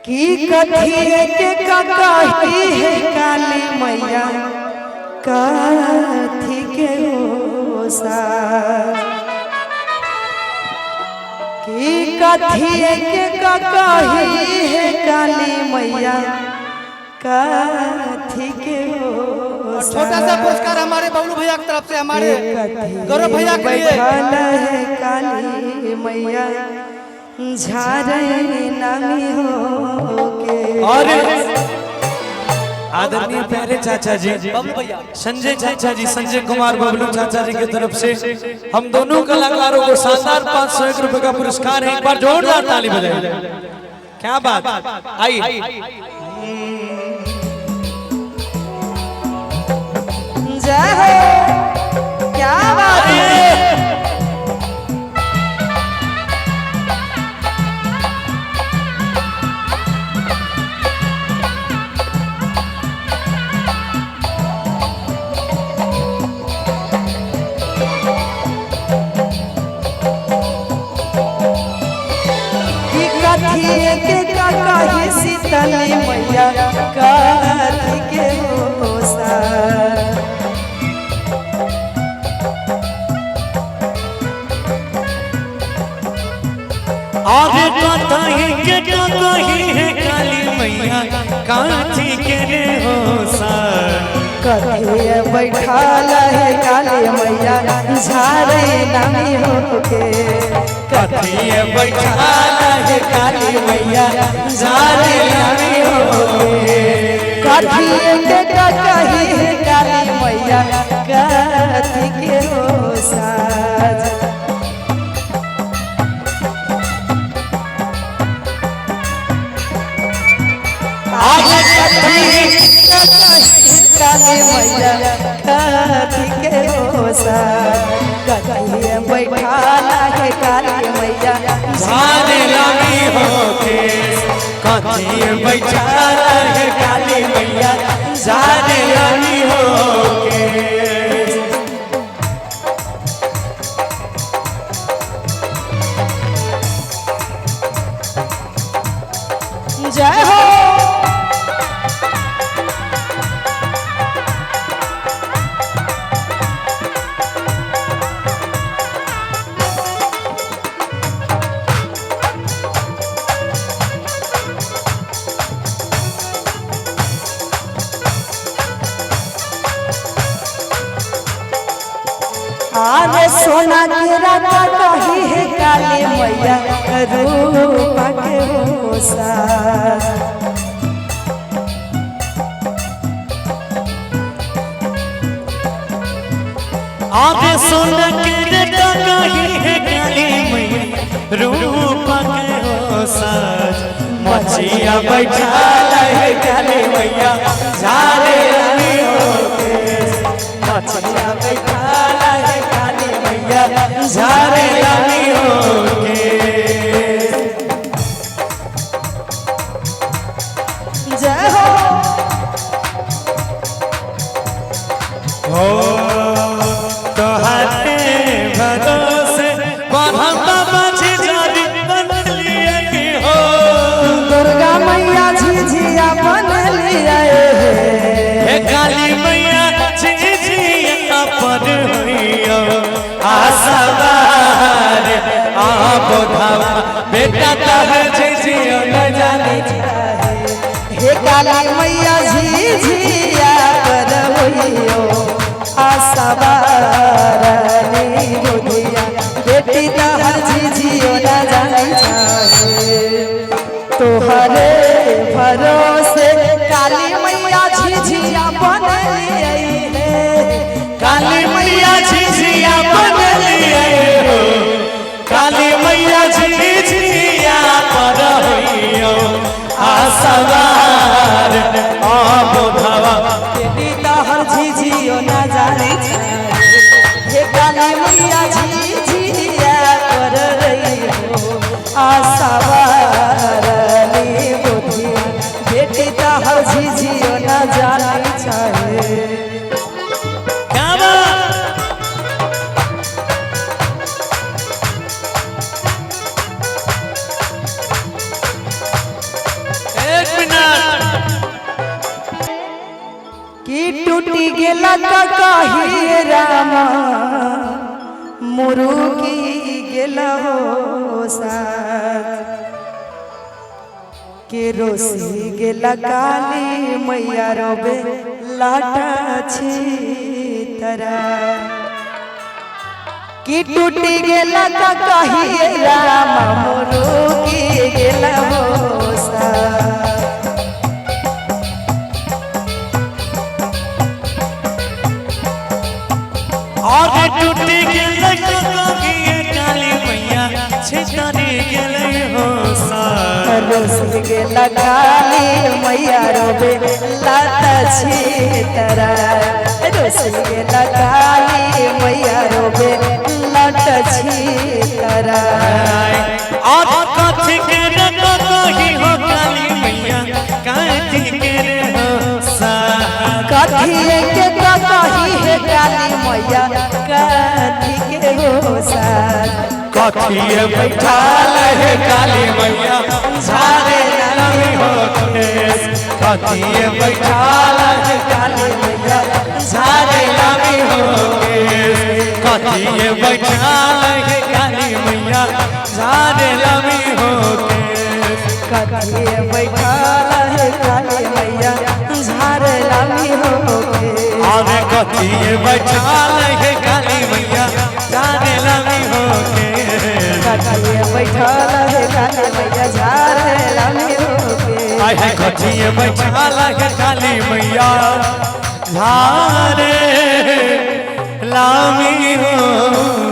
की कथी के कही है काली मैया कथी के होसा की कथी के कही है काली मैया कथी के होसा। छोटा सा पुरस्कार हमारे बबलू भैया की तरफ से हमारे गौरव भैया के लिए। बैठल है काली मैया झारे नामी हो के। और आदरणीय प्यारे चाचा जी संजय चाचा जी, संजय कुमार बबलू चाचा जी की तरफ से हम दोनों कलाकारों को शानदार 501 रुपए का पुरस्कार है। एक बार जोरदार ताली बजाइए। क्या बात। आई जय हो, क्या बात है। कथी के कही शीतली मैया कथी के होसा। और कथी के कही है काली मैया कथी के होसा। कथी बैठल है काली मैया झारे नामी होके। कथी बैठल है काली मैया झारे नामी होके। कथी के कही है काली मैया कथी के होसा। काली मैया कथी के होसा। कथी बैठल है काली मैया झारे नामी होके। कथी बैठल है काली मैया झारे नामी होके। जय हो। आरे सोना के राता कही है काली मैया रूपा के होसा। आरे सोना के राता कही है काली मैया रूपा के होसा। मछिया बैठल है काली मैया झारे नामी होके। मछिया बैठल है काली मैया झारे नामी होके। जय हो। हो तोहरे भरोसे हम बाबा झिझारी बन लिए हो। दुर्गा मैया झिझिया बन लिया हे काली मैया झिझिया पर होइयो आसवार आप धावा बेटा तह झिझिया न जाने। हे काली मैया झिझिया पर होइयो आसवार गोदिया बेटी तहर झिझियो न जाने चाहे। तोहरे भरोसे काली मैया झिझिया बन है। काली मैया झिझिया बन हो। काली मैया झिझिया पर होइयो आसवार आप धावा बेटी तहर झिझियो न जाने हे काली मैया झिझिया पर हो आसवार गोदिया बेटी तहर झिझियो न जाने चाहे। क्या बात। गेला का कही रामा मुरुकी गेला हो साथ के रोसी गेला काली मैया रोबे लाटा छी तरा कि टूटी गेला का कही रामा मुरुकी गेला हो साथ। और टूट गेल कहिए काली मैया छेतारी गेल हो साथ। रोसी गेला काली मैया रोबे लाटा छी तरा रोसी गेला काली मैया रोबे लाटा छी तरा और कथी के रे कही हो काली मैया काथी के रे हो साथ। कथी के कही है काली मैया कथी के हो साथ। कथिए बैठाल है काली मैया झारे लामी हो केस। कथिए बैठाल है काली मैया झारे लामी हो केस। कथिए बैठाल है काली मैया झारे लामी हो केस। कथी बैठाल है काली मैया झार लामी हो के। अरे कथिए बैठाल है काली मैया झारे लामी हो केस। कथिए बैठाल है काली मैया झार लामी हो के। आय है कथिए बैठाल है काली मैया झारे लामी हो।